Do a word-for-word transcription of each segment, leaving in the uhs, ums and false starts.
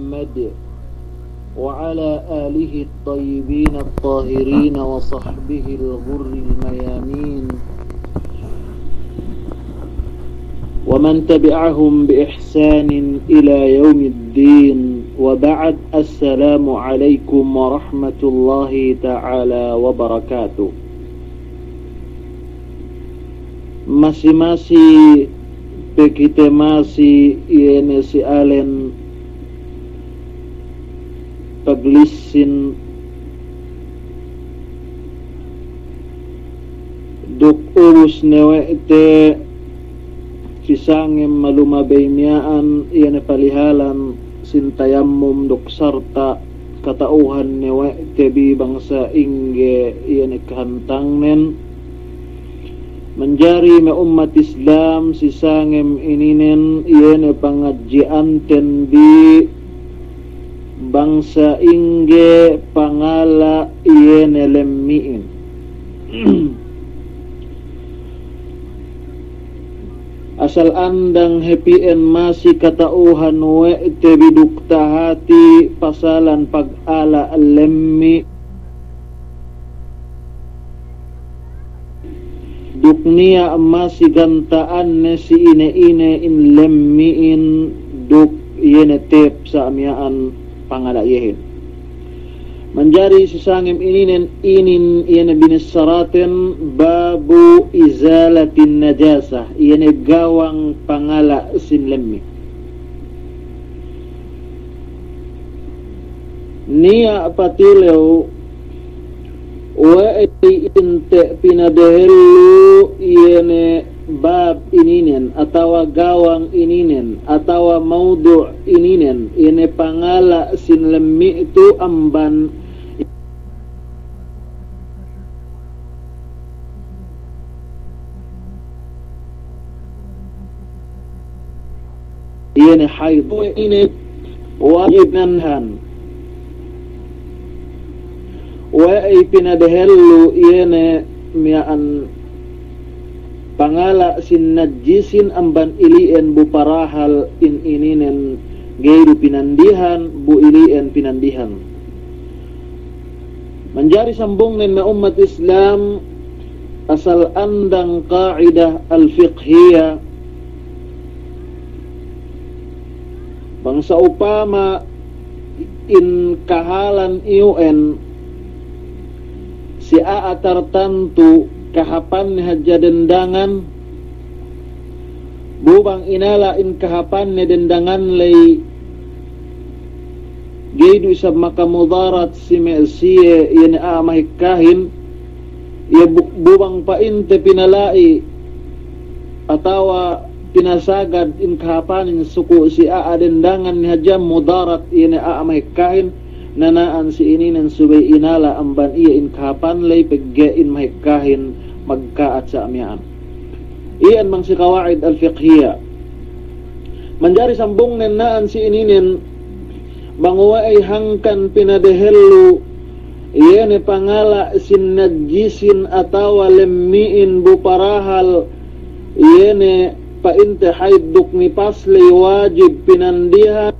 محمد وعلى آله الطيبين الطاهرين وصحبه الغر الميامين ومن تبعهم بإحسان إلى يوم الدين، وبعد، السلام عليكم ورحمة الله تعالى وبركاته. Masi-masi pe kite masi iye ne si alen paglissin duk ubus ne we' te si sangem malumabey miya'an iye ne palihalan sin tayammum duk sarta' kata'uhan ne we' te bi bang sa'ingge iye ne kahantangnen. Manjari me' ummat Islam, si sangem ininen iye ne pangadji'anten bi bang sa'ingge pangala' iye ne lemmi'in. Asal andang hep iyan masi kata'uhan we' te bi duk tahati pasalan pagala' lemmi' duk niya' masi ganta'an ne si ine-ine in lemmi'in duk iye ne tep sa' miya'an pangala' iyehin. Manjari si sangem ininen inin iye ne binissaraten babu izalatin najasah, iye ne gawang pangala' sin lemmi'. Niya' patilew we'ey inte' pinadehellu iye ne bab ininen, atawa gawang ininen, atawa mawdu' ininen, iye ne pangala' sin lemmi' tu amban iye ne hayd. Ine wajib nandihan. We'ey pinadehellu iye ne miya'an pangala' sin najjisin amban ili'en bu parahal in ininen ga'i du pinandihan, bu ili'en pinandihan. Manjari sambungnen me' ummat Islam, asal andang qa'idah al-fiqhiyah, bang sa'upama in kahalan iyu'en si a'a tartantu kahapanne hadja dendangan, bu bang inala' in kahapanne dendangan ley ga'i du isab makamudarat si me' siye iye ne a'a mahekkahin, iye bu-, bu bang pa'inte pinala'i atawa pinasagad in kahapanin suku' si a'a dendangan ne hadja mudarat iye ne a'a mahekkahin, nana'an si ininen subey inala' amban iye in kahapan ley pegge' in mahekkahin magka'at sa' miya'an. Iyan bang si qawaid al-fiqhiyah. Manjari sambungnen na'an si ininen, bang we'ey hangkan pinadehellu iye ne pangala' sin najjisin atawa lemmi'in bu parahal iye ne pa'inte hayd duk nifas ley wajib pinandihan.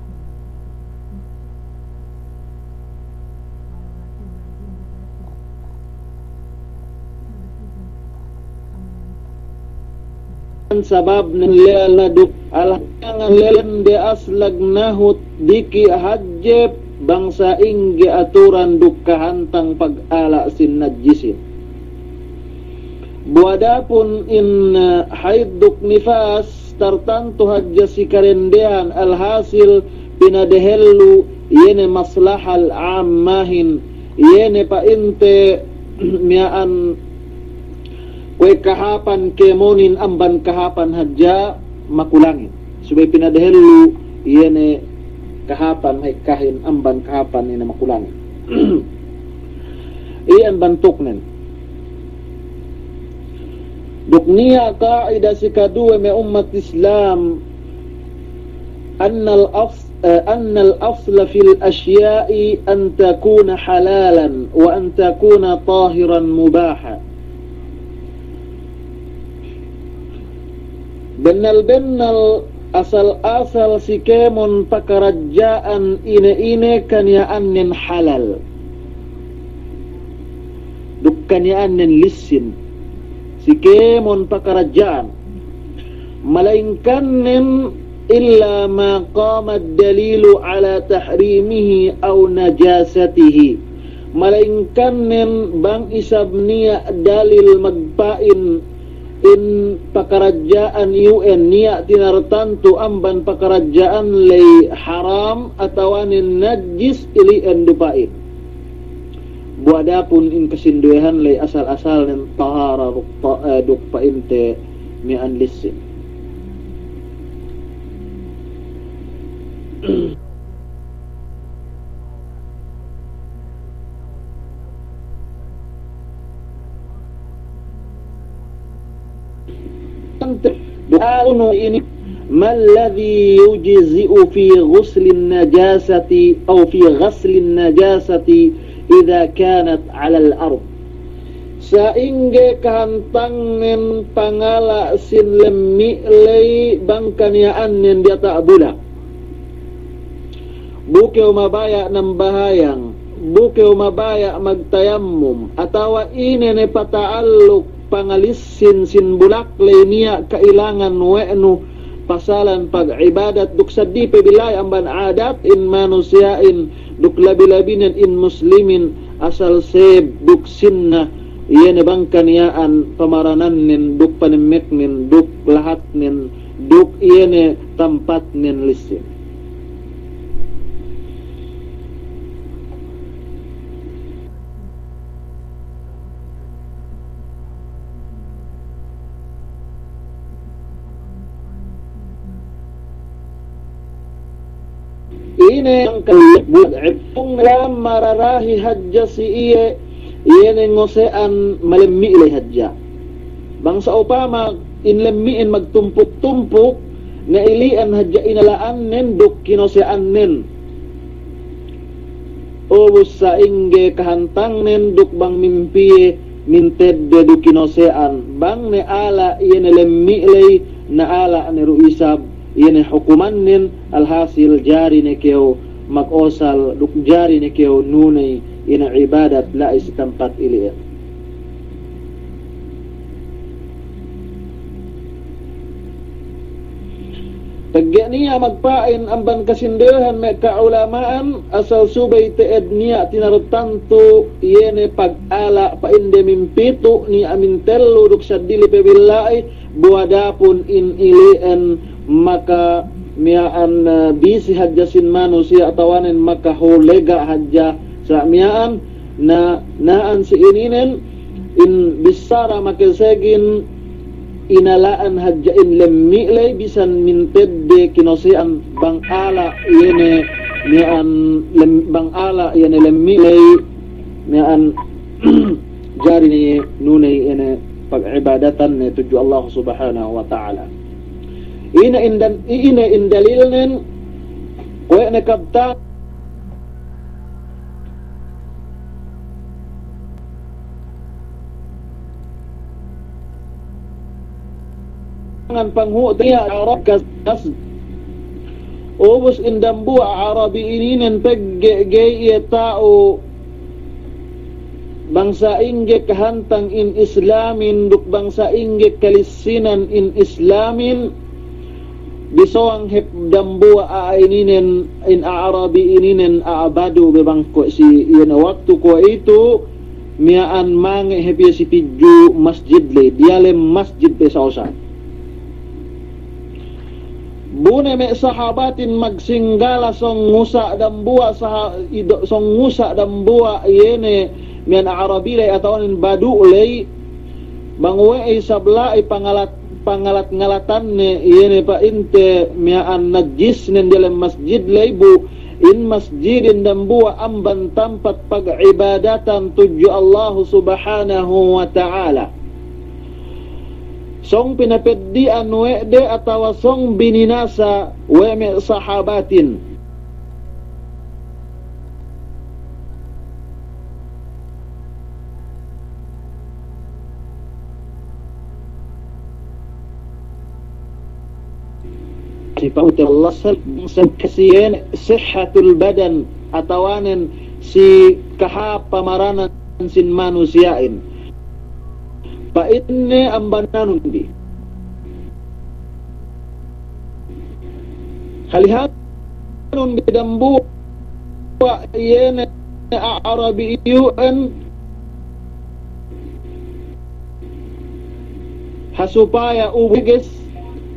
Sabab nen lella duk alhangan lella de aslag nahut diki' hadjep bang sa'ingge aturan duk kahantang pagala' sin najjisin. Bu adapun in, eh, hayd duk nifas, tartantu hadja si kadendehan, alhasil pinadehellu iye ne maslahal ammahin, iye ne pa'inte miya'an kuwe' kahapan kēmonin amban kahapan hadja makulangin. Subey pinadehellu iye ne kahapan mahekkahin amban kahapan iye ne makulangin. Iyan bantuknen. Duk niya' ka'ida si kaduwe me' ummat Islam, annal as-, eh, annal asla fil asya'i an takuna halalan wa an takuna tahiran mubaha. Bennal-bennal Asal-asal si kēmon pakaradja'an ine-ine kaniya'annen halal duk kaniya'annen lissin, si kēmon pakaradja'an, malaingkannen illa ma qama ad-dalilu ala tahrimihi aw najasatihi, malaingkannen bang isab niya' dalil magpa'in in pakaradja'an iyu'en niya' tinartantu amban pakaradja'an ley haram atawanen najis ili'en du pa'in. Bu adapun in kasinduwehan ley asal-asalnen tahara duk ta-, eh, duk pa'inte miya'an lissin. Ante, du'a unu ini, ma alladhi yujzi'u fi ghuslin najasati aw fi ghaslin najasati idha kanat 'alal ard. Sa'ingge kahantangnen pangala' sin lemmi' ley bang kaniya'annen diyata' bulak. Bu kew mabaya' nambahayang, bu kew mabaya' magtayammum, atawa ine ne pata'alluk pangalissin sin bulak ley niya' ka'ilangan we' nu pasalan pag'ibadat duk saddi pe bilay amban adat in manusiya'in duk labi-labinen in muslimin asal seb duk sinna iye ne bang kaniya'an pamaranannen duk panemmeknen duk lahatnen duk iye ne tampatnen lissin. Ine angkan buat epung lam mararahi hadja si iye, iye ne ngose'an malemmi' ley hadja. Bang sa'upama in lemmi'in magtumpuk-tumpuk, na ili'en hadja inala'annen duk kinose'annen. Ubus sa'ingge kahantangnen duk bang mimpiye mintedde du kinose'an, bang ne ala' iye ne lemmi' ley, na ala' ne du isab iye ne hukumannen, alhasil jari ne kew magosal duk jari ne kew nuney iye ne ibadat la'i si tampat ili'en. Pegge' niya' magpa'in amban kasinduwehan me' ka'ulama'an asal subey te'ed niya' tinartantu iye ne pagala' pa'inde mimpitu' niya' mintellu duk saddili pe billa'i, bu adapun in ili'en maka miya'an, eh, bisi hadja sin manusiya' atawanen maka hulega' hadja sa' miya'an, na, na'an si ininen in bissara makesegin inala'an hadja in lemmi' ley bisan mintedde kinose'an bang ala' iye ne miya'an lem-, bang ala' iye ne lemmi' ley miya'an jari ne nuney iye ne pag'ibadatanne tudju Allah Subhanahu wa Ta'ala. Ine in dan-, ine in dalilnen, kuwe' ne kabta- ngan panghu' tiya' Arab kas-, kas-, ubus in dambuwa' Arabi ininen pegge' ga'i iye ta'u bang sa'ingge kahantang in Islamin duk bang sa'ingge kalissinan in Islamin, bisowang hep dambuwa' a'a ininen, in Arabi ininen a'a badu be bang kuwe' si iye ne waktu kuwe'itu, miya'an mange' hep iye si pidju masjid ley, diyalem masjid pe sa'osa. Bu ne me' sahabatin magsinggala song ngusa' dambuwa' saha-, ido-, song ngusa' dambuwa' iye ne miya'an Arabi ley atawanen badu ley, bang we'ey sabla'i pangalat-, pangalat-ngalatanne iye ne pa'inte miya'an najisnen diyalem masjid ley bu in masjidin dambuwa' amban tampat pag'ibadatan tudju Allahu Subhanahu wa Ta'ala. Song pinapeddi'an we' de atawa song bininasa we' me' sahabatin. panghu'te Allah sal-, sal-, si iye ne sihhatul badan, atawanen si kahāp pamaranan sin manusiya'in. Pa'inne amban anun bi. Halihanun bi dambuwa' iye ne A'rabi iyu'en, ha supaya ubus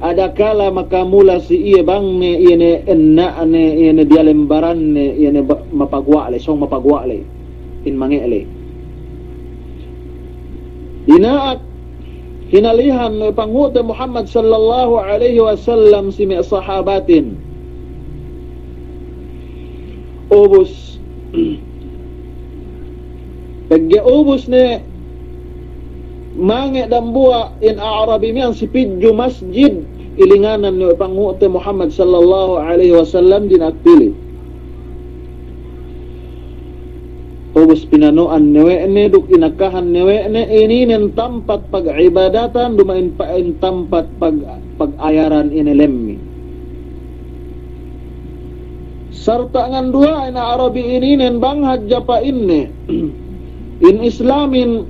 adakala makamula si iye bang ne iye ne enna'ne, iye ne diyalem baranne, iye ne ba-, mapaguwa' ley, sōng mapaguwa' ley, in mange' ley. Dina'ak hinalihan we' panghu'te Muhammad sallallahu alaihi wasallam si me' sahabatin. Ubus, pegge' ubus ne mange' dambuwa' in A'rabi miya'an si pidju masjid, ilinganan ne we' panghu'te Muhammad sallallahu alaihi wasallam dina'ak pī ley. Ubus pinano'an ne we' ne duk inakahan ne we' ne ininen tampat pag'ibadatan duma'in pa'in tampat pag-, pag'ayaran ine lemmi'. Sarta' nganduwa'in A'rabi ininen bang hadja pa'inne in Islamin,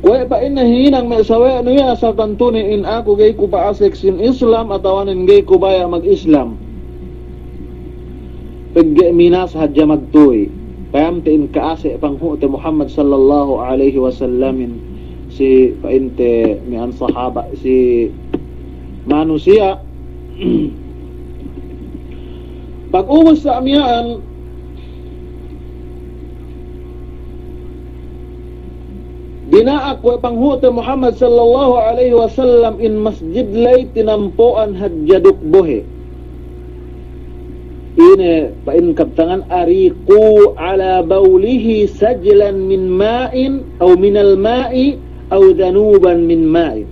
kuwe' pa'inne hinang me' sawe'nu iye asal tantune in aku ga'i ku pa'asek sin Islam atawanen ga'i ku baya' mag-Islam. Pegge' minasa hadja magtuy. Payamte in ka'ase' panghu'te Muhammad sallallahu alaihi wasallamin si pa'inte miya'an sahaba si manusiya'. Pag'ubus sa' miya'an, dina'ak we' panghu'te Muhammad sallallahu alaihi wasallam in masjid ley tinampo'an hadja duk bohe'. Ine pa'in kabtangan, "Ariqu ala bawlihi sajlan min ma'in, aw minal ma'i, aw dhanuban min ma'in."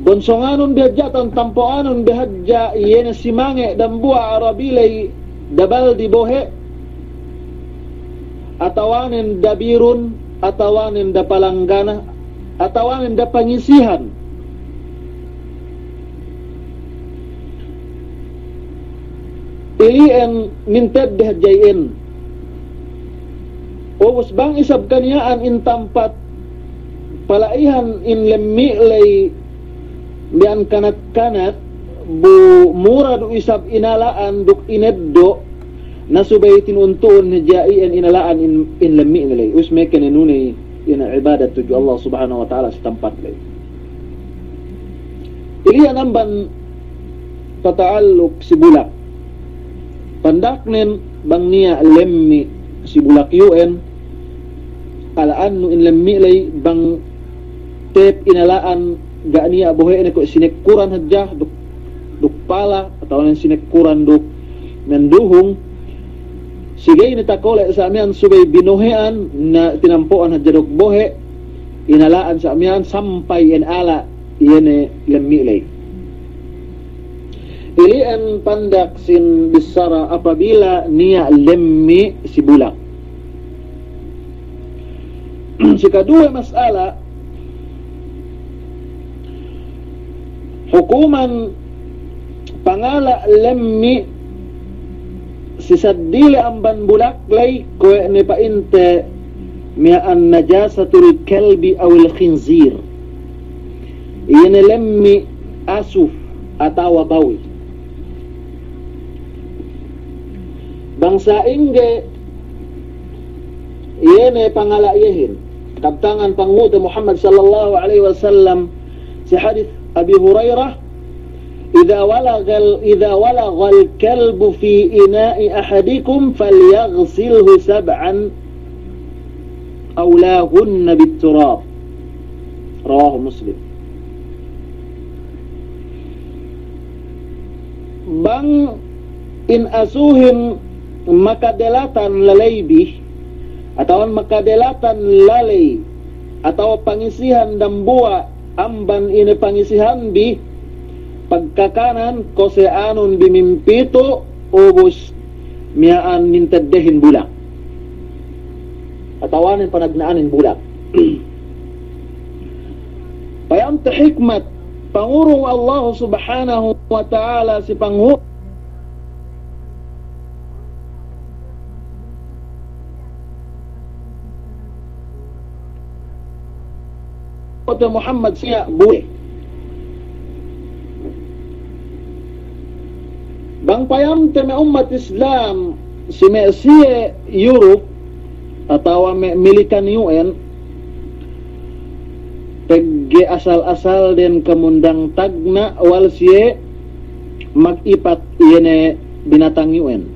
Bonsonganun bi hadja, tan tampo'anun bi hadja, iye ne si mange' dambuwa' A'rabi ley da baldi bohe', atawanen da birun, atawanen da palanggana, atawanen da pangisihan. Ili'en mintedde hadja iyan. Ubus bang isab kaniya'an in tampat pala'ihan in lemmi' ley miya'an kanak-kanak, bu mura du isab inala'an duk ineddo', na subey tinuntu'un hadja iyan inala'an in, in lemmi' ley. Ubus meke ne nuney iyan ibadat tudju Allah Subhanahu wa Ta'ala si tampat ley. Ili'an amban pata'alluk si bulak. Pandaknen bang niya' lemmi' si bulak iyu'en, ala'annu in lemmi' ley bang tep inala'an ga' niya' bohe'ne kuwe' sinekkuran hadja duk, duk pala, atawanen sinekkuran duk menduhung. Si ga'i ne takole' sa' miya'an subey binohe'an, na tinampo'an hadja duk bohe', inala'an sa' miya'an sampay in ala' iye ne lemmi' ley. Ili'en pandak sin bissara apabila niya' lemmi' si bulak. Si kaduwe mas'ala, hukuman pangala' lemmi' si seddili amban bulak ley, kuwe' ne pa'inte miya'an najasatul kalbi awil khinzir. Iye ne lemmi' asu atawa bawi. Bang sa'ingge iye ne pangala' iyehin, kabtangan panghu'te Muhammad sallallahu alaihi wasallam si hadis Abi Hurairah, "Idza walagal, idza walagal kalbu fi ina'i ahadikum falyaghsilhu sab'an aw lahunna bit turab." Rawahu Muslim. Bang in asuhin makadelatan laley bi, atawa makadelatan laley, atawa pangisihan dambuwa' amban ine pangisihan bi, pagkakanan kose'anun bi mimpitu', ubus miya'an minteddehin bulak. Atawanen panagna'anin bulak. Payamte hikmat pangurung Allahu Subhanahu wa Ta'ala si panghu-, Muhammad siya buwe. Bang payamte me' ummat Islam si me' siye Europe atawa me' Milikan U N, pegge' asal-asal den kamundang tagna' wal siye magipat iye ne binatang U N.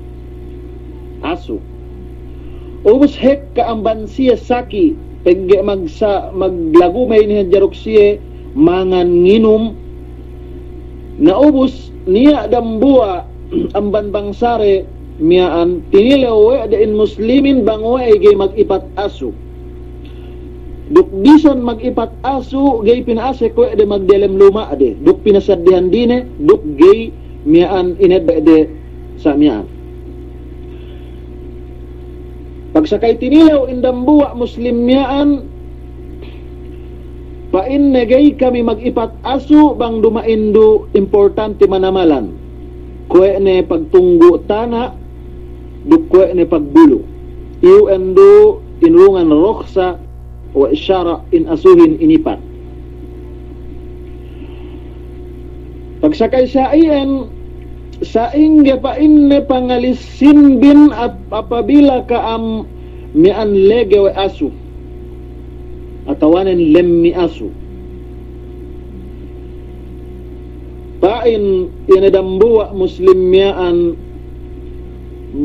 Asu. Ubus hekka amban siye saki, pegge' magsa-, maglagume inin hadja duk siye mangan nginum. Na ubus niya' dambuwa' amban bangsade miya'an, tinilew we' de in muslimin bang we'ey ga'i magipat asu. Duk bisan magipat asu, ga'i pina'asek we' de magdelem luma'de, duk pinasaddihan dine, duk ga'i miya'an inedde' de sa' miya'an. Pagsakay tinilew in dambuwa' muslim miya'an, pa'inne ga'i kami magipat asu bang duma'in du importante manamalan. Kuwe' ne pagtunggu' tana', duk kuwe' ne pagbulu'. Iyu' endu' inurungan rukhsa we' sara' in asuhin inipat. Pagsakay sa' iyan, sa'ingge pa'inne pangalissin bin ap-, apabila ka'am miya'an lege we' asu, atawanen lemmi' asu. Pa'in iye ne dambuwa' muslim miya'an,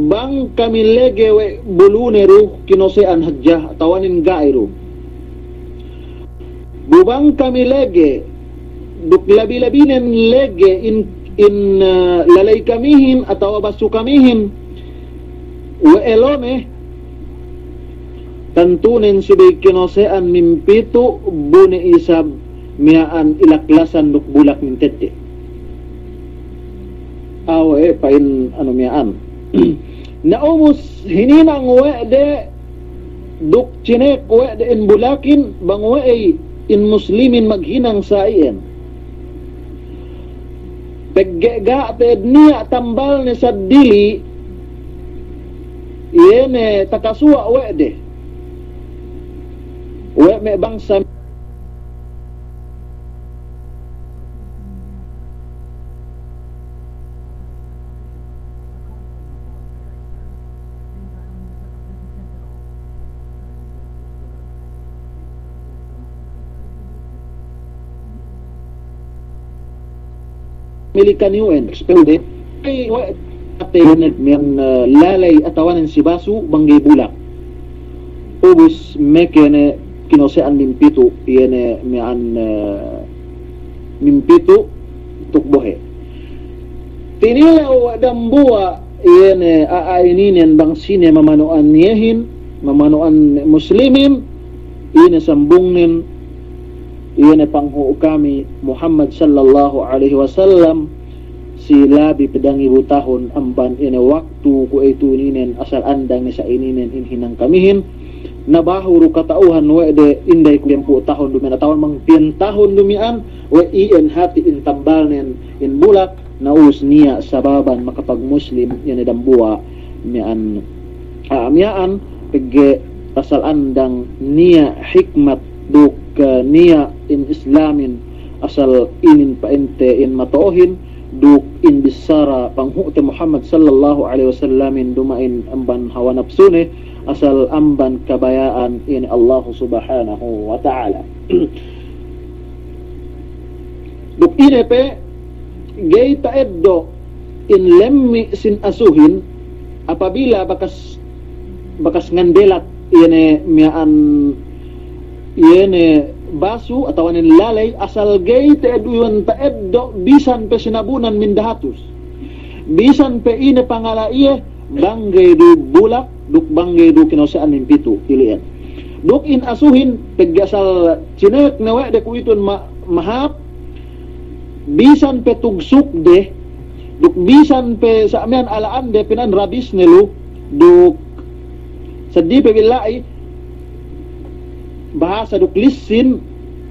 bang kami lege we' bulune du kinose'an hadja, atawanen ga'i du. Bu bang kami lege, duk labi-labinen lege in, in, eh, laley kamihin atawa basu kamihin we' elone, tantunen subey kinose'an mimpitu' bu ne isab miya'an ilaklasan duk bulak mintedde'. Awe' pa'in anu miya'an. Na ubus hininang we' de duk cinek we' de in bulakin bang we'ey in muslimin maghinang sa' iyan. Pegge' ga' te'ed niya' tambalne saddili, iye ne takasuwa' we' de. We' me' bangsa Milikan U N, expelled. Ay, we', ate, miya'an, eh, laley atawanen si basu bang ga'i bulak. Ubus meke ne kinose'an mimpitu', iye ne miya'an, eh, mimpitu' duk bohe'. Tinilew we' dambuwa' iye ne a'a ininen bang sine mamano'an iyehin, mamano'an muslimin, iye ne sambungnen, iye ne panghu' kami Muhammad sallallahu alaihi wasallam, si labi pe dangibu tahun amban iye ne waktu kuwe'itu ininen asal andang ne sa' ininen in hinang kamihin. Na bahu du kata'uhan we' de inday ku piyen pū' tahun du miya'an, atawa mangpiyen tahun du miya'an, we' iyan hati' in tambalnen in bulak, na ubus niya' sababan makapagmuslim iye ne dambuwa' miya'an, ah, miya'an, pegge' asal andang niya' hikmat duk, eh, niya' in Islamin asal inin pa'inte in mato'ohin, duk in bissara panghu'te Muhammad sallallahu alaihi wasallamin duma'in amban hawa napsune, asal amban kabaya'an in Allahu Subhanahu wa Ta'ala. Duk ine pe, ga'i ta'eddo' in lemmi' sin asuhin, apabila bakas, bakas ngandelat iye ne miya'an, iye ne basu atawanen laley, asal ga'i ta'eddo' iyan ta'eddo' bisan pe sinabunan mindahatus. Bisan pe ine pangala' iye, bang ga'i du bulak, duk bang ga'i du kinose'an mimpitu', ili'en. Duk in asuhin, pegge' asal cinek ne we' de kuwe'itun ma-, mahāp, bisan pe tugsukde, duk bisan pe sa' miya'an ala'ande pina'an rabisne lu, duk seddili pe bila'i, bahasa duk lissin,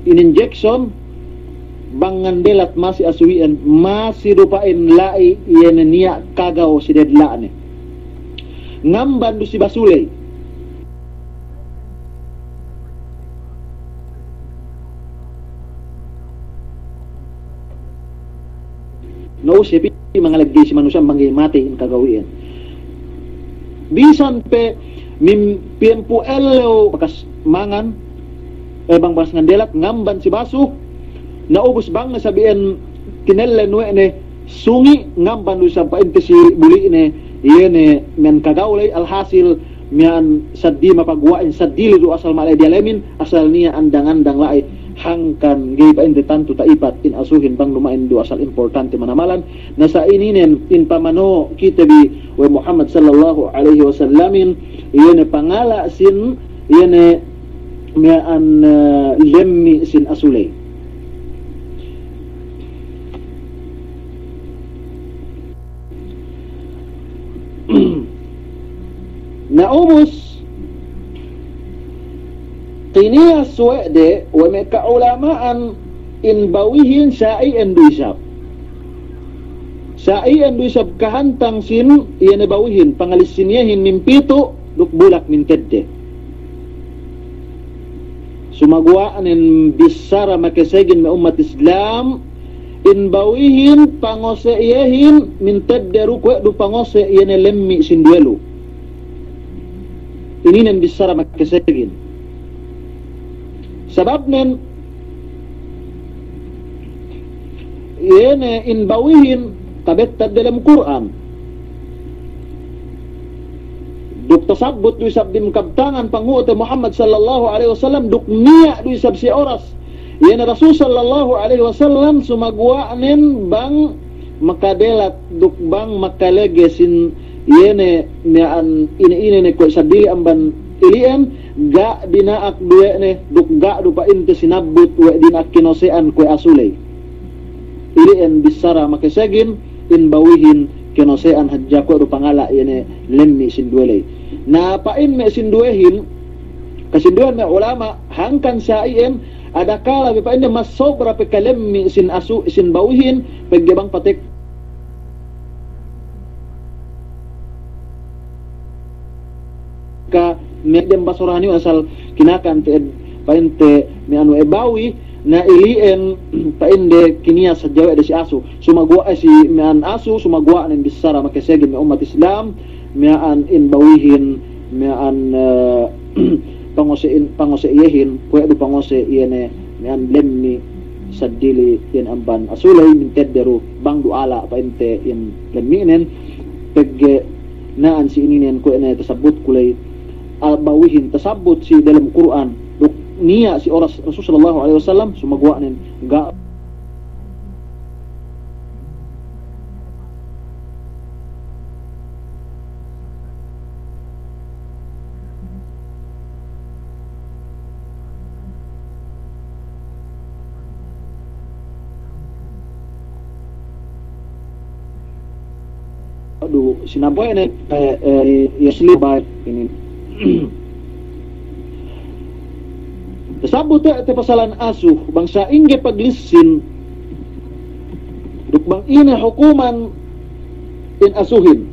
in injection, bang ngandelat masi asu iyan, masi du pa'in la'i iye ne niya' kagaw si dedla'ne. Ngamban du si basu ley. No'u siye pī mangalegge si manusiya' bang ga'i matey in kagaw iyan. Bisan pe mim-, piyempu ellew bakas mangan, eh, bang bakas ngandelat, ngamban si basu, na ubus bang ne isab iyan tinellen we' ne sungi', ngamban du isab pa'inte si buli'ne, iye ne miya'an kagaw ley, alhasil, miya'an saddi mapaguwa'in, saddi lu du asal mala'i diyalemin, asal niya' andang-andang la'i, hangkan ga'i pa'inte tantu ta'ipat in asuhin bang duma'in du asal importante manamalan. Na sa' ininen in pamano' kite bi we' Muhammad sallallahu alaihi wasallamin, iye ne pangala' sin, iye ne miya'an, eh, lemmi' sin asu ley. Na ubus, kiniyas we' de we' me' ka'ulama'an in bawihin sa' iyan du isab. Sa' iyan du isab kahantang sin iye ne bawihin, pangalissin iyehin min pitu' duk bulak min tedde. Sumaguwa'nen bissara makesegin me' ummat Islam, in bawihin pangose' iyehin min tedde du kuwe' du pangose' iye ne lemmi' sinduwe lu. Ininen bissara makesegin. Sababnen, iye ne in bawihin tabettad delem Kur'an. Duk tasabbut du isab dem kabtangan pangu'te Muhammad sallallahu alaihi wasallam, duk niya' du isab si oras iye ne Rasul sallallahu alaihi wasallam sumaguwa'nen bang makadelat duk bang makalege sin iye ne miya'an ine-ine ne kuwe' sadili amban ili'en, ga' dina'ak du we' ne duk ga' du pa'inte sinabbut we' dina'ak kinose'an kuwe' asu ley. Ili'en bissara makesegin, in bawihin kinose'an hadja kuwe' du pangala' iye ne lemmi' sinduwe ley. Na pa'in me' sinduwehin, kasinduwehan me' ulama', hangkan sa' iyan, adakala bi pa'inde mas sobra pe kalemmi' sin asu, sin bawihin, pegge' bang patek ka me' dem basorani asal kinakan te, pa'inte me' anu e bawi, na ili'en pa'inde kiniyas hadja we' de si asu. Sumaguwa', eh, si miya'an asu, sumaguwa'nen bissara makesegin me' ummat Islam, miya'an in bawihin, miya'an, eh, pangose'in, pangose' iyehin, kuwe' du pangose' iye ne miya'an lemmi' saddili iyan amban asu ley min tedde du bang du ala' pa'inte in lemmi'nen, pegge' na'an si ininen kuwe' ne tasabbutku ley, al bawihin tasabbut si delem Kur'an, duk niya' si oras Rasul sallallahu alaihi wasallam, sumaguwa'nen ga' Adu, sinabuhi ne, eh, eh, yasli ba ini. Tasabbut te, te pasalan asu, bang sa'ingge paglissin, duk bang ine hukuman in asuhin.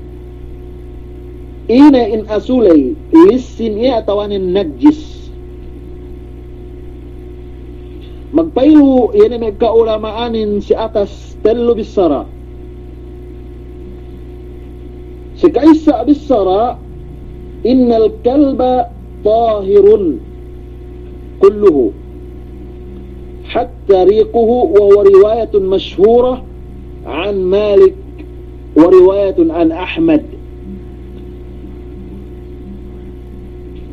Ine in asu ley, lissin iye atawanen najis. Magpailu iye ne me' ka'ulama'anin si atas tellu bissara. Si ka'issa bissara, innal kalba tahirun kulluhu, hatta riquhu, wa huwa riwayatun mashhurah an Malik, wa riwayatun an Ahmad.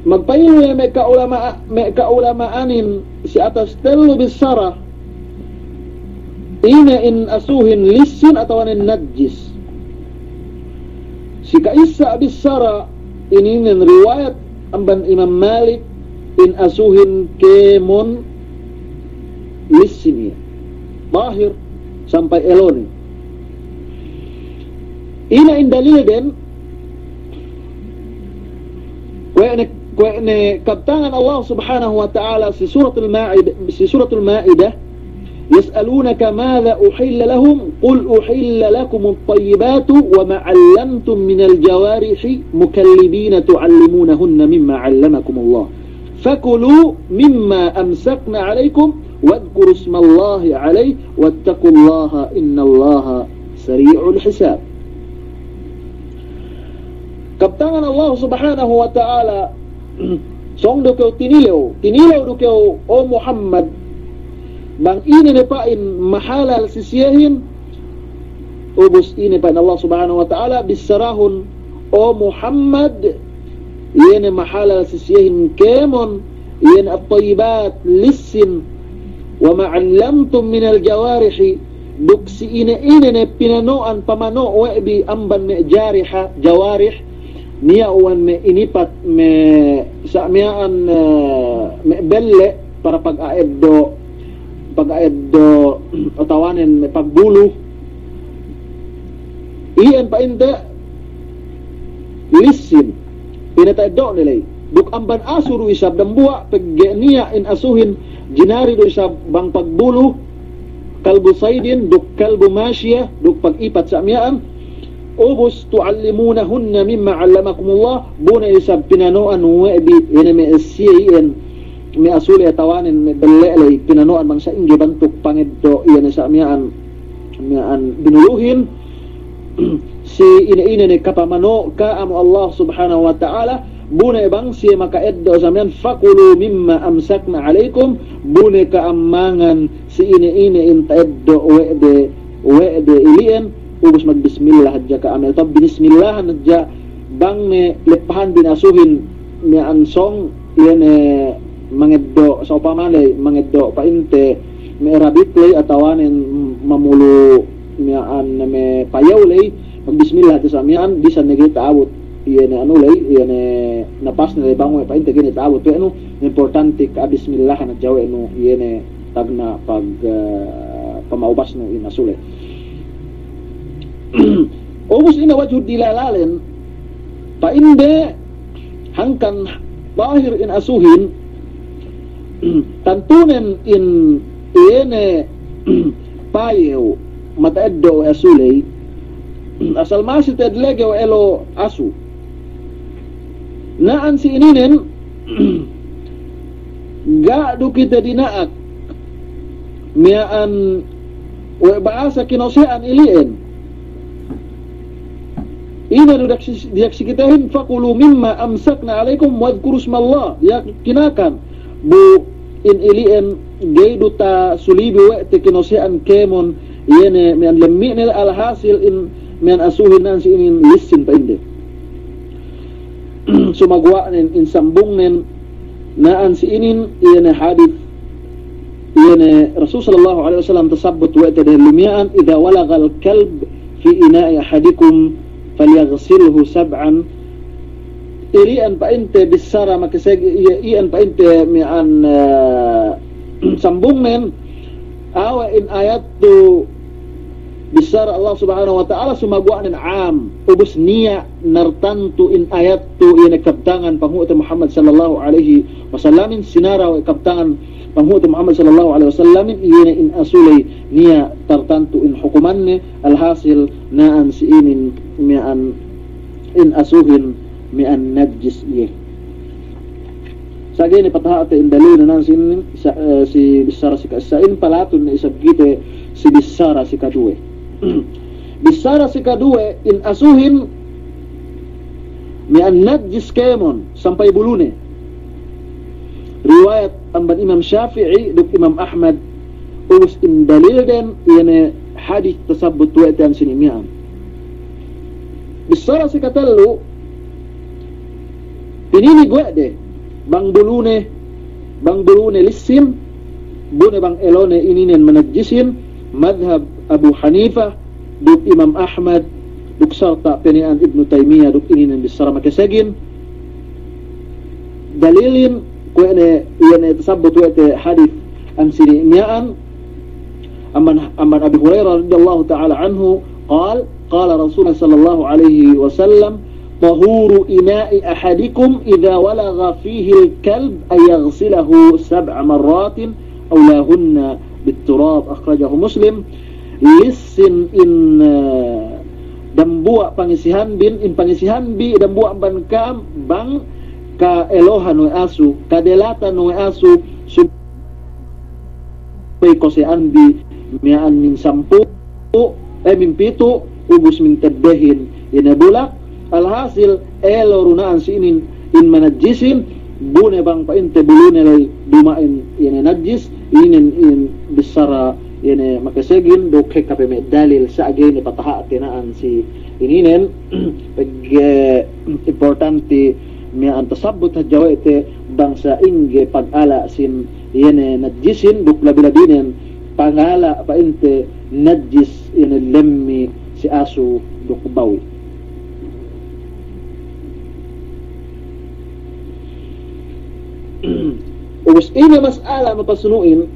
Magpailu iye me' ka'ulama-, me' ka'ulama'anin si atas tellu bissara, ine in asuhin lissin atawanen najis. Si ka'issa bissara, ininen riwayat amban Imam Malik, in asuhin kēmon lissin iye. Tahir sampay elone. Ine in dalilden, kuwe' ne, kuwe' ne kabtangan Allah Subhanahu wa Ta'ala si Suratul Ma'idah, si Suratul Ma'idah, يسألونك ماذا أحل لهم قل أحل لكم الطيبات وما علمتم من الجوارح مكلبين تعلمونهن مما علمكم الله فكلوا مما أمسكن عليكم واذكروا اسم الله عليه واتقوا الله إن الله سريع الحساب. Kabtangan Allah Subhanahu wa Ta'ala, sōng du kew tinilew, tinilew du kew, o Muhammad, bang ine ne pa'in mahalal si siyehin, ubus ine pa'in Allah Subhanahu wa Ta'ala, bissarahun, o Muhammad, iye ne mahalal si siyehin kēmon, iye ne at-tayyibat, lissin, wa ma 'allamtum minal jawarihi, duk si ine-ine ne pinano'an pamano' we' bi amban me' jariha, jawarih, niya' uwan me' inipat me' sa' miya'an, eh, me' belle' para paga'eddo', paga'eddo' atawanen me' pagbulu. Iyan pa'inte lissin, pinata'eddo'ne ley. Duk amban asu du isab dambuwa', pegge' niya' in asuhin jinari du isab bang pagbulu, kalbu saydin, duk kalbu mashiyah, duk pagipat sa' miya'an. Ubus, tu'allimunahunna mimma 'allamakumullah, bu ne isab pinano'an we' bi, ine me' siye iyan, me' asule atawanen me' belle' ley, pinano'an bang sa'ingge bantuk pangeddo' iyan sa' miya'an, miya'an binuluhin, si ine-ine ne kapamano' ka'am Allah Subhanahu wa Ta'ala, bu ne bang siye maka'eddo' sa' miya'an, fakulu mimma amsakna 'alaykum, bu ne ka'am mangan si ine-ine in ta'eddo' we' de, we' de ili'en, ubus magbismillah hadja ka'am, atawa binismillahan hadja, bang ne leppahan bi ne asuhin miya'an sōng, iye ne mangeddo', sa'upama ley mangeddo' pa'inte me' rabit ley atawanen mamulu miya'an me' payew ley, magbismillah hadja sa' miya'an, bisan ne ga'i ta'abut iye ne anu ley, iye ne napasne ley bang we' pa'inte ga'i ne ta'abut we' nu, importante ka'abismillahan hadja we' nu, iye ne tagna' pag, eh, pama'ubasnu in asu ley. Ubus ine wajhud dilalalen, pa'inde hangkan tahir in asuhin, tantunen in iye ne payew mata'eddo' we' asu ley, asal masi te'ed lege we' elo asu. Na'an si ininen, ga' du kite dina'ak miya'an we' bahasa kinose'an ili'en. Ine du diyak si, diyak si kitehin, fakulu mimma amsakna 'alaykum wadhkuru ismallah. Diyak kinakan bu in ili'en ga'i du tasulibi we' te kinose'an kēmon, iye ne miya'an lemmi'ne, alhasil in miya'an asuhin na'an si inin lissin pa'inde. Sumaguwa'nen in sambungnen na'an si inin, iye ne hadis, iye ne Rasul sallallahu alaihi wasallam tasabbut we' te dehellu miya'an, idza walaghal kalb fi ina'i ahadikum falyaghsilhu sab'an. Ili'an pa'inte bissara makeseg, iye, iyan pa'inte miya'an, eh, sambungnen, awe' in ayat tu bissara Allah Subhanahu wa Ta'ala sumaguwa'nen 'am, ubus niya' nartantu in ayat tu iye ne kabtangan panghu'te Muhammad sallallahu alaihi wasallamin, sinara we' kabtangan panghu'te Muhammad sallallahu alaihi wasallamin, iye ne in asu ley niya' tartantu in hukumanne, alhasil na'an si inin miya'an in asuhin miya'an najis iye. Sa' ga'i ne pataha'te in dalilne na'an si inin, sa-, eh, si bissara si ka'issa in, palatun ne isab kite si bissara si kaduwe. Bissara si kaduwe, in asuhin miya'an najis kēmon sampay bulune. Riwayat amban Imam Shafi'i duk Imam Ahmad, ubus in dalilden iye ne hadis tasabbut we' te ensini' miya'an. Bissara si katellu, pininig we' de, bang bulune, bang bulune lissin, bu ne bang elone ininen manajjisin, madhab Abu Hanifa, duk Imam Ahmad, duk sarta' pene'an Ibnu Taymiyah, duk ininen bissara makesegin. Dalilin, kuwe' ne, iye ne tasabbut we' te hadis ensini' miya'an, amban, amban Abi Hurairah radiyallahu ta'ala anhu, qal, qala Rasulullah sallallahu alaihi wasallam, tahuru ina'i ahadikum idza walagha fihil kalb an yaghsilahu sab'a marratin, ulahunna بالتراب، أخرجه مسلم. Lissin in, eh, dambuwa' pangisihanbin, in pangisihanbi dambuwa' amban ka'am bang ka'elohan we' asu, kadelatan we' asu, sub- pey kose'anbi miya'an min sampū', eh, min pitu', ubus min tebbehin, ine bulak. Alhasil, elo' du na'an si inin in manajjisin, bu ne bang pa'inte bulune ley duma'in ine najjis, inin in bissara ine makesegin, duk hekka pe me' dalil sa' ga'i ne pataha'te na'an si ininen, pegge' importanti miya'an tasabbut hadja we' te bang sa'ingge pagala' sin iye ne najjisin duk labi-labinen pangala' pa'inte najjis iye ne lemmi' si asu duk bawi. Ubus ine mas'ala mapasunu'in,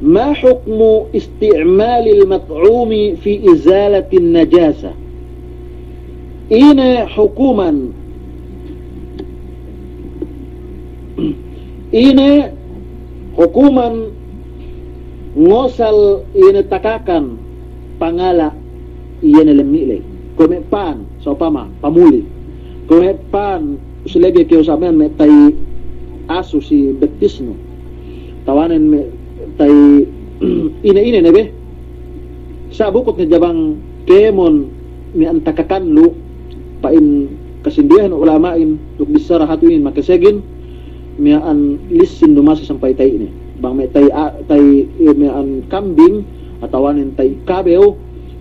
ما حكم استعمال المطعوم في إزالة النجاسة؟ Ine hukuman, ine hukuman ngosal iye ne takakan pangala' iye ne lemmi' ley. Kuwe' me' pan, sa'upama, pamuli. Kuwe' me' pan, si lege kew sa' miya'an me' ta'i asu si bettisnu. Tawanen me' ta'i ine-ine ne be. Sa' bukut ne ja bang kēmon miya'an takakan lu, pa'in kasinduwehan ulama'in, duk bissara hatu inin makesegin, miya'an lissin du masi sampay ta'i ne. Bang me' ta'i a-, ta'i, eh, miya'an kambing, atawanen ta'i kabew,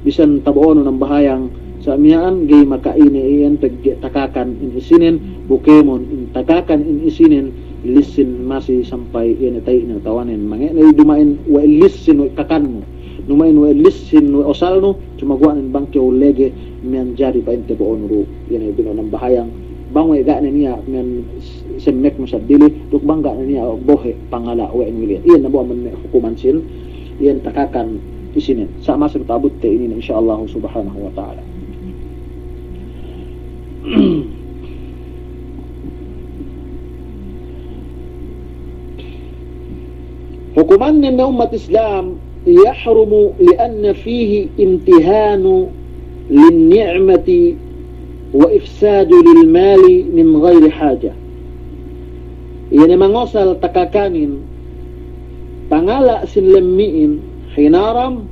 bisan tabo'onu nambahayang, sa' miya'an ga'i maka'ine iyan pegge' takakan in isinen, bu kēmon in takakan in isinen, lissin masi sampay iye ne ta'i ne atawanen. Mange' ne duma'in we' lissin we' kakannu. Duma'in we' lissin we' osalnu, cuma guwa'nen bang kew lege miya'an jadi pa'inte bo'onu du, iye ne bino'o nambahayang. Bang we' ga' ne niya' miya'an s-, semmeknu seddili, duk bang ga' ne niya' bohe' pangala' we' nu iliyan. Iyan ne bu amban me' hukuman sin, iyan takakan isinen. Sa' masi ta'abutte inin, insya Allahu subhanahu wa ta'ala. Hukumannen me' ummat Islam, يحرم لأن فيه امتهان للنعمة وإفساد للمال من غير حاجة. Iye ne mangosal takakanin, pangala' sin lemmi'in, hinaram,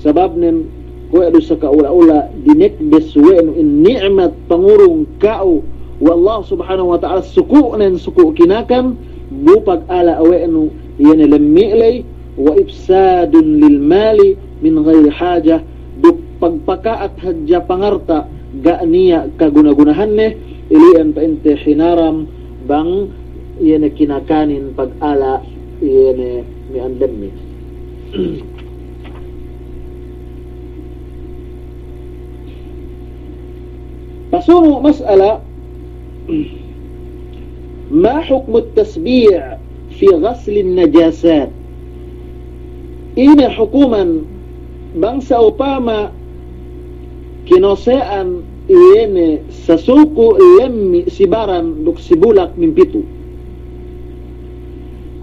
sababnen kuwe' du sa ka'ula-ula dinekbes we' nu in ni'mat pangurung ka'u we' Allah subhanahu wa ta'ala, suku'nen suku' kinakan, bu pagala' we' nu iye ne lemmi' ley, وإفساد للمال من غير حاجة, duk pagpaka'at hadja pangarta' ga' niya' kaguna-gunahanne, ili'en pa'inte hinaram bang iye ne kinakanin pagala' iye ne miya'an lemmi'. Pasunu' mas'ala, ما حكم التسبيع في غسل النجاسات؟ Ine hukuman bang sa'upama kinose'an iye ne sasuku' lemmi' si baran duk si bulak min pitu'.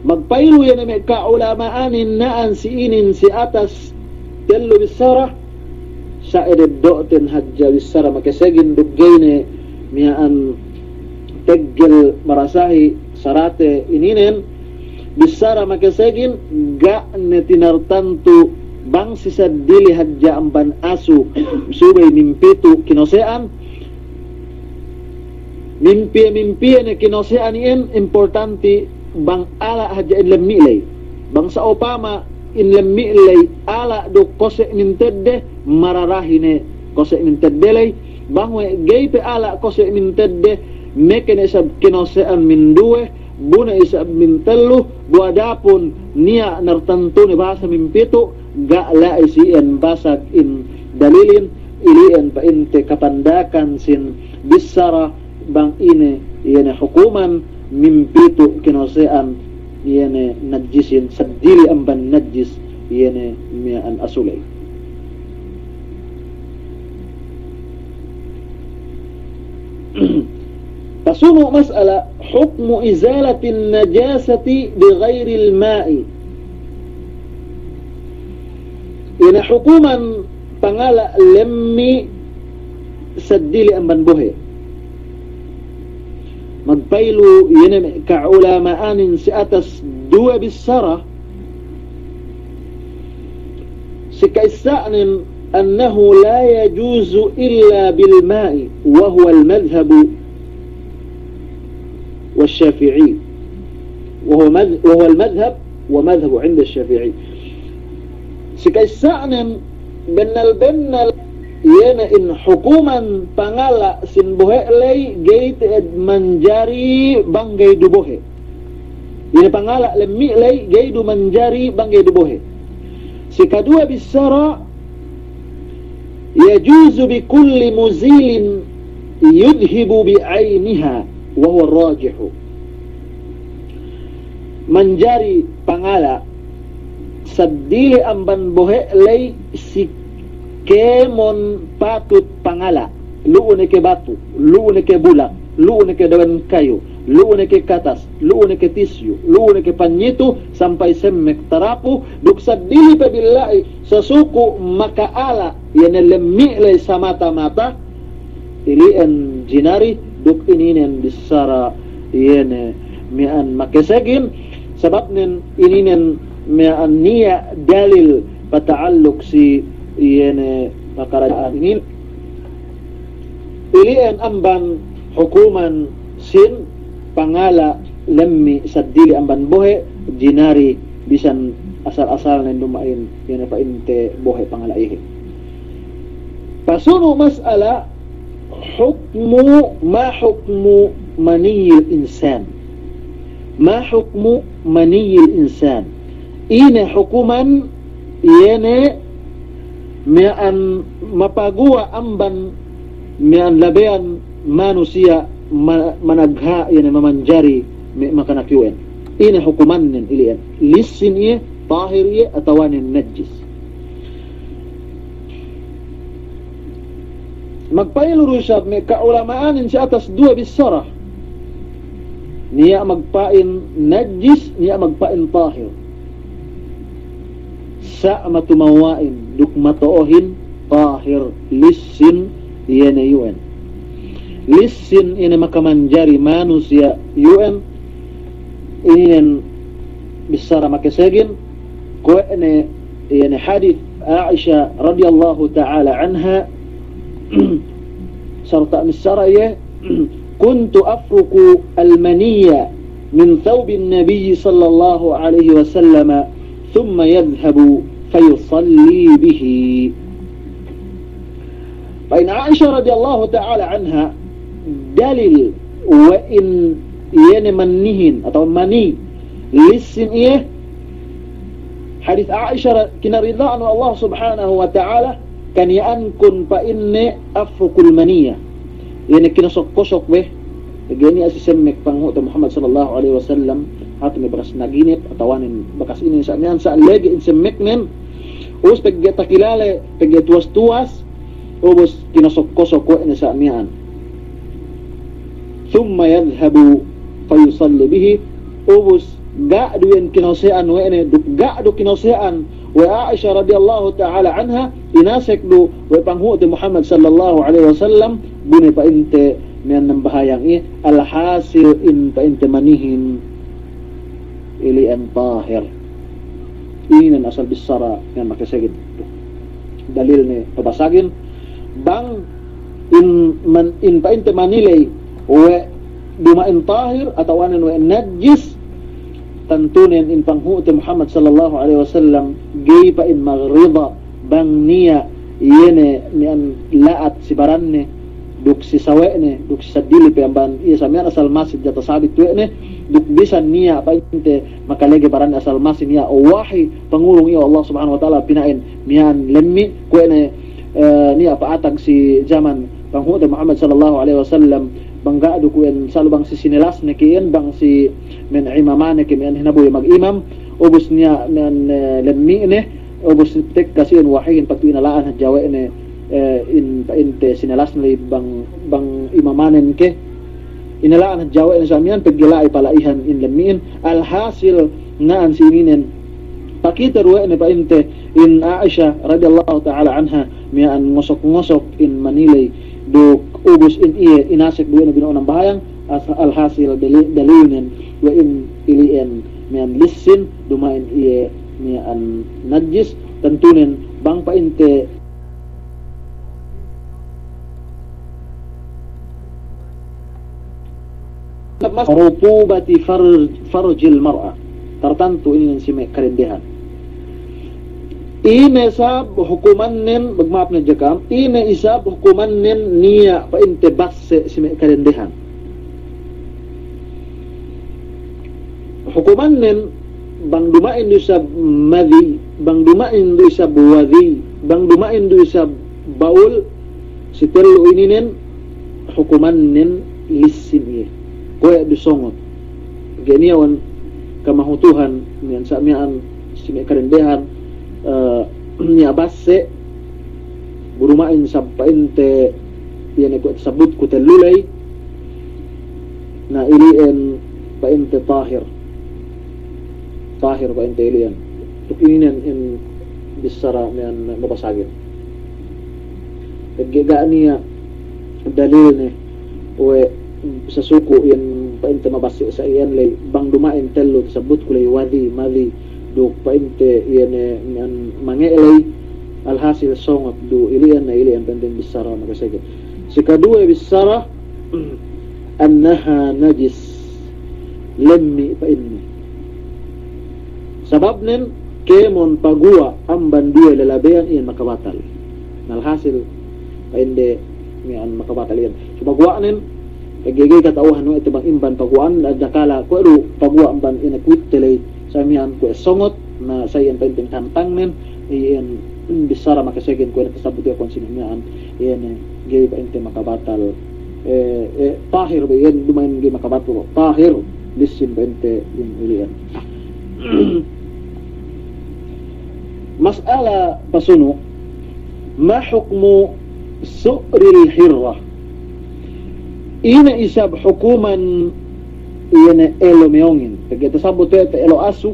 Magpailu iye ne me' ka'ulama'anin na'an si inin si atas tellu bissara, sa' ededdo'ten hadja bissara makesegin duk ga'i ne miya'an teggel marasahi sarate ininen, bissara makesegin ga' ne tinartantu bang si seddili hadja amban asu subey min pitu' kinose'an, mimpiye-mimpiye ne kinose'an iyan importanti bang ala' hadja in lemmi' ley. Bang sa'upama in lemmi' ley ala' duk kose' min tedde, mararahi ne kose' min tedde ley. Bang we' ga'i pe ala' kose' min tedde, meke ne isab kinose'an min duwe, bu ne isab min tellu, bu adapun niya' nartantu ne bahasa min pitu', ga' la'i si iyan basag in dalilin, ili'en pa'inte kapandakan sin bissara bang ine iye ne hukuman min pitu' kinose'an iye ne najjisin, seddili amban najjis iye ne miya'an asu ley. Pasunu' mas'ala, حكم إزالة النجاسة بغير الماء. Ine hukuman pangala' lemmi' seddili amban bohe'? Magpailu iye ne me' ka'ulama'anin si atas duwe bissara. Si ka'issa'nen, أنه لا يجوز إلا بالماء، وهو المذهب والشافعي، وهو مذ-، وهو المذهب ومذهب عند الشافعي. Si ka'issa'nen bennal-bennal iye ne in hukuman pangala' sin bohe' ley ga'i te'ed manjari bang ga'i du bohe'. Ine pangala' lemmi' ley ga'i du manjari bang ga'i du bohe'. Si kaduwe bissara, يجوز بكل مزيل يذهب بعينها، وهو الراجح. Manjari pangala' seddili amban bohe' ley si kēmon patut pangala'. Lu'u ne ke batu, lu'u ne ke bulak, lu'u ne ke dawen kayu, lu'u ne ke katas, lu'u ne ke tisyu, lu'u ne ke panyitu, sampay semmek tarapu, duk seddili pe billa'i sasuku' maka'ala' iye ne lemmi' ley samata-mata, ili'en jinari, duk ininen bissara iye ne miya'an makesegin, sababnen ininen miya'an niya' dalil pata'alluk si iye ne pakaradja'an inin. Ili'en amban hukuman sin pangala' lemmi' seddili amban bohe', jinari bisan asal-asalnen duma'in, iye ne pa'inte bohe' pangala' iyehin. Pasunu' mas'ala, حكم، ما حكم مني الإنسان؟ ما حكم مني الإنسان؟ Ine hukuman iye ne miya'an mapaguwa' amban miya'an labeyan manusiya' ma-, managha' iye ne mamanjari me' makanak yu'en. Ine hukumannen ili'en? Lissin iye, tahir iye, atawanen najis? Magpailu du isab me' ka'ulama'anin si atas duwe bissara. Niya' magpa'in najis, niya' magpa'in tahir. Sa' matumawa'in duk mato'ohin tahir, lissin iye ne yu'en. Lissin iye ne makamanjari manusiya' yu'en, ininen bissara makesegin, kuwe' ne iye ne hadis Aisha radiyallahu ta'ala anha, sarta' missara iye, كنت أفرك المني من ثوب النبي صلى الله عليه وسلم ثم يذهب فيصلي به. Pa'in Aisha radiyallahu ta'ala anha, dalil we' in iye ne manihin atawa mani, lissin iye, hadis Aisha ra-, kinarida'an we' Allah subhanahu wa ta'ala, kaniya'ankun pa'inne afrukul maniya. Iye ne kinosok-kosok be, pegge' niya' si semmek panghu'te Muhammad sallallahu alaihi wasallam, hatu me' bakas naginip, atawanen bakas inin sa' miya'an, sa' lege' in semmeknen, ubus pegge' takilale, pegge' tuwas-tuwas, ubus kinosok-kosok we' ne sa' miya'an. ثم يذهب فيصلي به, ubus ga' du iyan kinose'an we' ne, duk ga' du kinose'an we' Aisha radiyallahu ta'ala anha, inasek du we' panghu'te Muhammad sallallahu alaihi wasallam, bu ne pa'inte miya'an nambahayang iye, alhasil in pa'inte manihin ili'en tahir. Inin asal bissara miya'an makesegin. Dalilne pabasagin, bang in man-, in pa'inte mani ley we' duma'in tahir atawanen we' najis, tantunen in panghu'te Muhammad sallallahu alaihi wasallam ga'i pa'in magrida bang niya' iye ne miya'an la'at si baranne, duk si sawe'ne, duk si seddili pe amban iye sa' miya'an asal masi hadja tasabit we' ne, duk bisan niya' pa'inte makalege baranne asal masi niya' wahi pangurung iye we' Allah subhanahu wa ta'ala pina'in miya'an lemmi', kuwe' ne, eh, niya' pa'atag si jaman panghu'te Muhammad sallallahu alaihi wasallam, bang ga' du kuwe' ne salu bang si sinelasne ke iyan, bang si me' imamane ke miya'an hinabu iye magimam, ubus niya' miya'an, eh, lemmi'ne, ubus tekka si iyan wahihin pagtu inala'an hadja we' ne, eh, in pa'inte sinelasne ley bang, bang imamanen ke, inala'an hadja we' ne sa' miya'an pegge' la'i pala'ihan in lemmi'in, alhasil na'an si ininen Pakite du we' ne pa'inte in Aisha radiyallahu ta'ala anha miya'an ngosok-ngosok in maniley duk ubus in iye inasek du we' ne bino'o nambahayang, as-, alhasil dali-, dalilnen we' in ili'en miya'an lissin, duma'in iye miya'an najis, tantunen bang pa'inte rutubati far-, farjil mar'a. Tartantu inin si me' kadendehan. Ine isab hukumannen, magma'ap ne jakam, ine isab hukumannen niya' pa'inte basse' si me' kadendehan. Hukumannen, bang duma'in du isab madhi, bang duma'in du isab wadhi, bang duma'in du isab baul, si tellu ininen, hukumannen lissin iye. Kuwe' du songot. Ga'i niya' we' kamahutuhan, miya'an sa' miya'an si me' kadendehan, eh, niya' basse', bu duma'in isab pa'inte, iye ne kuwe' tasabutku tellu ley, na ili'en pa'inte tahir. Tahir pa'inte ili'en. Duk ininen in bissara miya'an mabasagin. Pegge' ga' niya' dalilne we' sasuku' in pa'inte mabasse' sa' iyan ley, bang duma'in tellu tasabutku ley, wadhi, madhi, duk pa'inte iye ne miya'an mange' ley, alhasil songot du ili'en, na ili'en pa'inte bissara makasege. Si kaduwe bissara, annaha najis, lemmi' pa'inne. Sababnen kēmon paguwa' amban duwe lalabeyan iyan makabatal. Na alhasil pa'inde miya'an makabatal iyan. Sumaguwa'nen, pegge' ga'i kata'uhan we' te bang amban paguwa'an, dakala kuwe' du paguwa' amban ine kuwitte ley, sa' miya'an kuwe' songot, na sa' iyan pa'inte kantangnen, iyan bissara makasegen kuwe' ne tasabut iye kuwan si miya'an, iyan ga'i pa'inte makabatal, eh, eh, tahir be iyan duma'in ga'i makabatal, tahir, lissin pa'inte in ili'en. Mas'ala pasunu', ma hukmu su'ril hirrah? Ine isab hukuman iye ne elo meyongin? Pegge' tasabut we' te elo asu,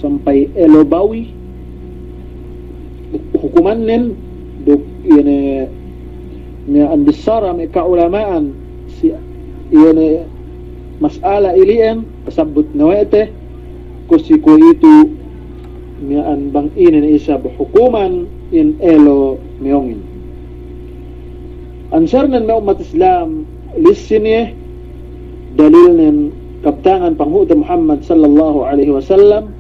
sampay elo bawi, hukumannen duk iye ne miya'an bissara me' ka'ulama'an si iye ne mas'ala ili'en, tasabut ne we' te, kuwe' si kuwe'itu miya'an bang ine ne isab hukuman in elo meyongin. Ansarnen me' ummat Islam, lissin iye, dalilnen kabtangan panghu'te Muhammad sallallahu alaihi wasallam,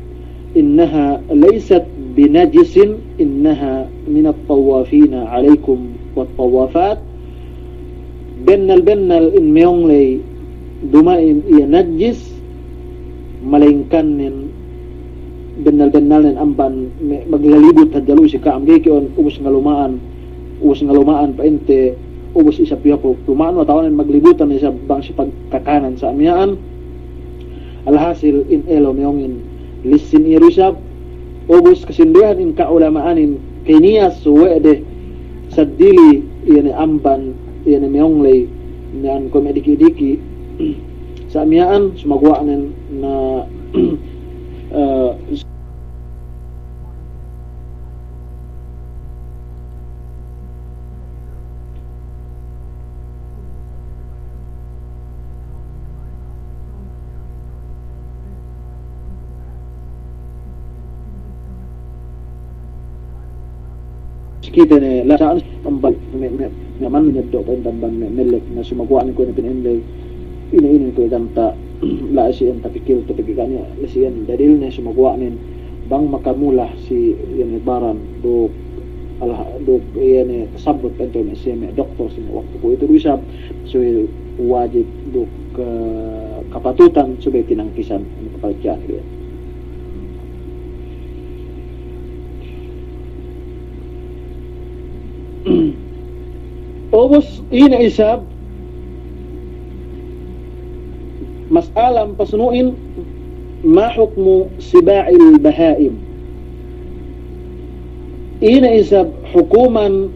innaha laysat binajisin, innaha minat tawafina alaikum wat tawafat. Bennal-bennal in meyong ley duma'in iye najis, malayingkannen bennal-bennalnen amban me' maglalibut hadja lu'u si ka'am, ga'i ke'on ubus ngaluma'an, ubus ngaluma'an pa'inte ubus isab piyaku luma'an, atawanen maglibutan isab bang si pagkakanan sa' miya'an. Alhasil in elo meyongin lissin iye du isab. Ubus kasinduwehan in ka'ulama'anin kiniyas we' de seddili iye ne amban iye ne meyong ley, miya'an kuwe' me' diki'-diki' sa' miya'an, sumaguwa'nen na, eh, si kite ne la sa'an amban me', me', me' man ne do' pa'inte amban me', me' lek, na sumaguwa'nen kuwe' ne pina'in ley, ine-ine kuwe' ganta' la'i si iyan tapikil, tapikil ga' niya' la'i si iyan dalilne, sumaguwa'nen bang makamula si iye ne baran duk, alha-, duk iye ne tasabut pa'inte me' si me' doktor si me' waktu kuwe'itu du isab, subey wajib duk, eh, kapatutan subey tinangkisan, ine, pakaradja'an iye. Ubus ine isab mas'ala pasunu'in, ma hukmu siba'il baha'im? Ine isab hukuman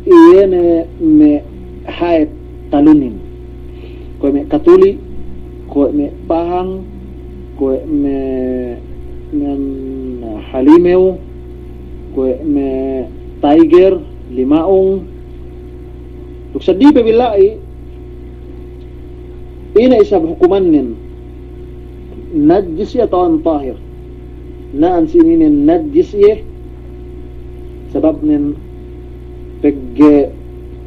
iye ne me' hayep talunin? Kuwe' me' katuli, kuwe' me' pahang, kuwe' me', me', halimew, kuwe' me' tiger, lima'ung. Duk seddili pe bila'i, ine isab hukumannen, najis iye atawa tahir? Na'an si ininen najis iye, sababnen pegge'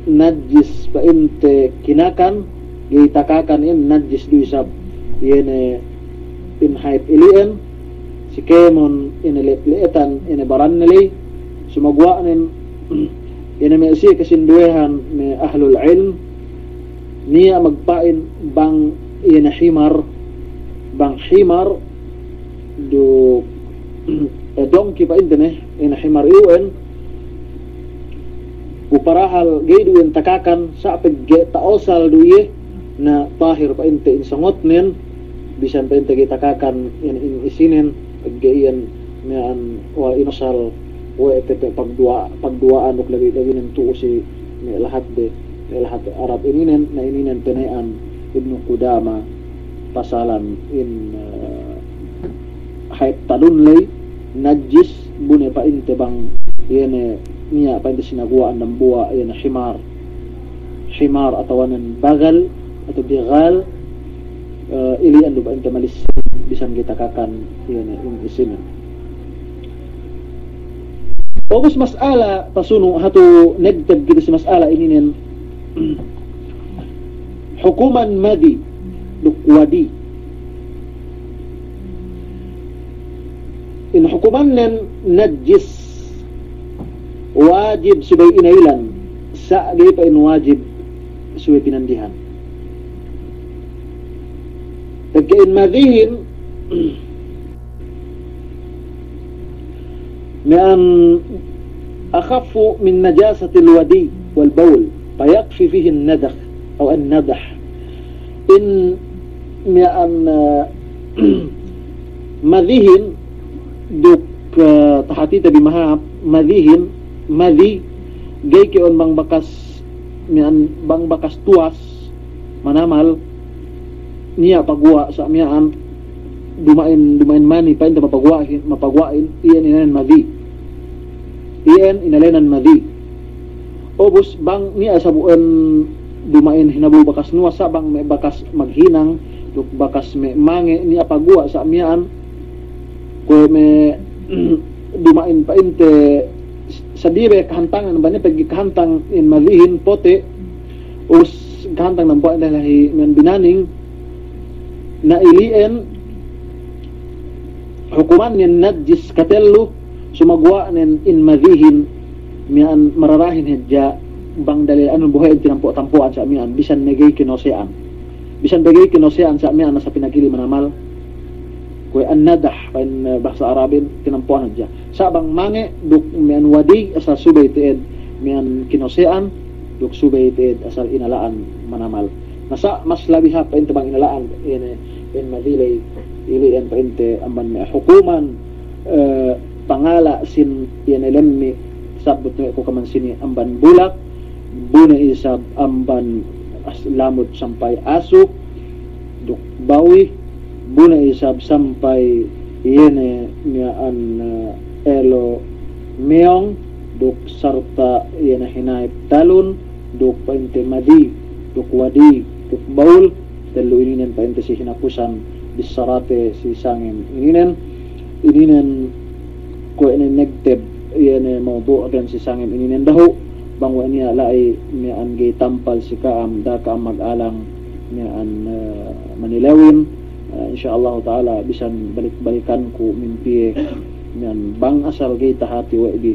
najis pa'inte kinakan, ga'i takakan, iyan najis du isab. Iye ne in hayep ili'en, si kēmon ine le'et-le'etan ine baranne ley, sumaguwa'nen ine me' siye kasinduwehan me' ahlul ilm, niya' magpa'in bang ine himar, bang himar du, eh, dongki pa'inte ne, ine himar iyu'en, bu parahal ga'i du iyan takakan, sa' pegge' ta'osal du iye, na tahir pa'inte in sangotnen, bisan pa'inte ga'i takakan in, in isinen, pegge' iyan miya'an wa' inosal we' te pe pagduwa-, pagduwa'an duk labi-, labinen tu'u si me' lahat de, me' lahat Arab ininen, na ininen pene'an Ibnu Qudama pasalan in, eh, hayep tadun ley, najis, bu ne pa'inte bang, iye ne niya' pa'inte sinaguwa'an dambuwa', iye ne himar. Himar atawa nen bagal, atawa bigal, eh, ili'an du pa'inte malissin, bisan ga'i takakan, iye ne in isinen. Ubus mas'ala pasunu' hatu negteb kite si mas'ala ininen. Hukuman madhi duk wadi. In hukumannen najis, wajib subey inaylan, sa' ga'i pa'in wajib subey pinandihan. Pegge' in madhihin, miya'an أخف من نجاسة الودي والبول، فيكفي فيه الندخ أو الندح. In miya'an, eh, madhihin duk, eh, tahatite bi mahāp, madhihin, madhi, ga'i ke'on bang bakas, miya'an bang bakas tuwas, manamal, niya' paguwa' sa' miya'an, duma'in, duma'in mani, pa'inte mapaguwa'in, mapaguwa'in, iyan inēnan madhi. Iyan inēnan madhi. Ubus bang niya' sabu'en duma'in hinabu bakas nuwas sa' bang me' bakas maghinang, duk bakas me' mange' niya' paguwa' sa' miya'an, kuwe' me' duma'in pa'inte sadibe kahantangan, bang ne pegge' kahantang in madhihin pote', ubus kahantang dambuwa' in lahi miya'an binaning, na ili'en hukumannen najis katellu, sumaguwa'nen in madhihin miya'an mararahin hadja bang dalil anu bohe'in tinampo'-tampo'an sa' miya'an, bisan ne ga'i kinose'an. Bisan ne ga'i kinose'an sa' miya'an asal pinagili manamal. Kuwe' an-nadah, pa'in, eh, bahasa Arabin, tinampo'an hadja. Sa' bang mange' duk miya'an wadi asal subey te'ed miya'an kinose'an, duk subey te'ed asal inala'an manamal. Na sa' mas labi hāp pa'inte bang inala'an, ine, in madhi ley, ili'en pa'inte amban me' hukuman, eh, pangala' sin iye ne lemmi' sabbut ne ku kaman sini amban bulak, bu ne isab amban as-, lamud sampay asu, duk bawi, bu ne isab sampay iye ne miya'an, eh, elo meyong, duk sarta' iye ne hinayep talun, duk pa'inte madhi, duk wadi, duk bawul, tellu ininen pa'inte si hinapusan bissarate si sangem ininen, ininen kuwe' ne negteb, iye ne mawdu'den si sangem ininen dahu', bang we' niya' la'i miya'an ga'i tampal si ka'am, da'a ka'am mag-alang miya'an, eh, manilewin, eh, insya Allahu ta'ala bisan balik-balikanku mimpiye, miya'an bang asal ga'i tahati we' bi,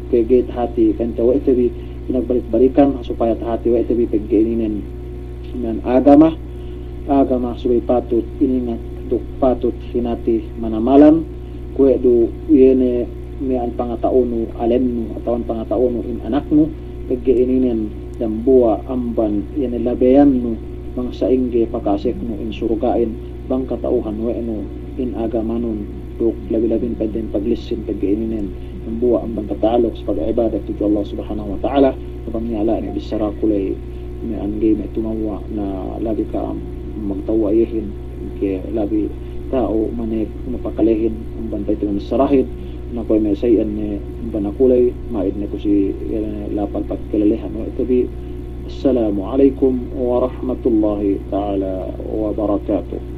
ga'i tahati pa'inte we' te bi, pinagbalik-balikan, supaya tahati we' te bi pegge' ininen miya'an agama, agama subey patut iningat duk patut hinati manamalan, kuwe' du iye ne miya'an pangata'unu alemnu, atawa pangata'unu in anaknu, pegge' ininen dambuwa' amban iye ne labeyannu, bang sa'ingge pakaseknu in surga'in, bang kata'uhan we' nu in agamanun, duk labi-labin pa'inte in paglissin pegge' ininen, dambuwa' amban tata'aluk si pag'ibadat tudju Allah Subhanahu wa Ta'ala, bang niya' la'i ne bissaraku ley, miya'an ga'i me' tumewwa' na labi ka'am magtewwa' iyehin, ke labi ta'u manek mapakalehin, amban pa'inte missarahin, Na kuwe' me' sa iyan ne bana kuley, ma'id ne ku si iyan ne lapal pagkalelehan we' te bi. Assalamu alaikum warahmatullahi ta'ala wabarakatuh.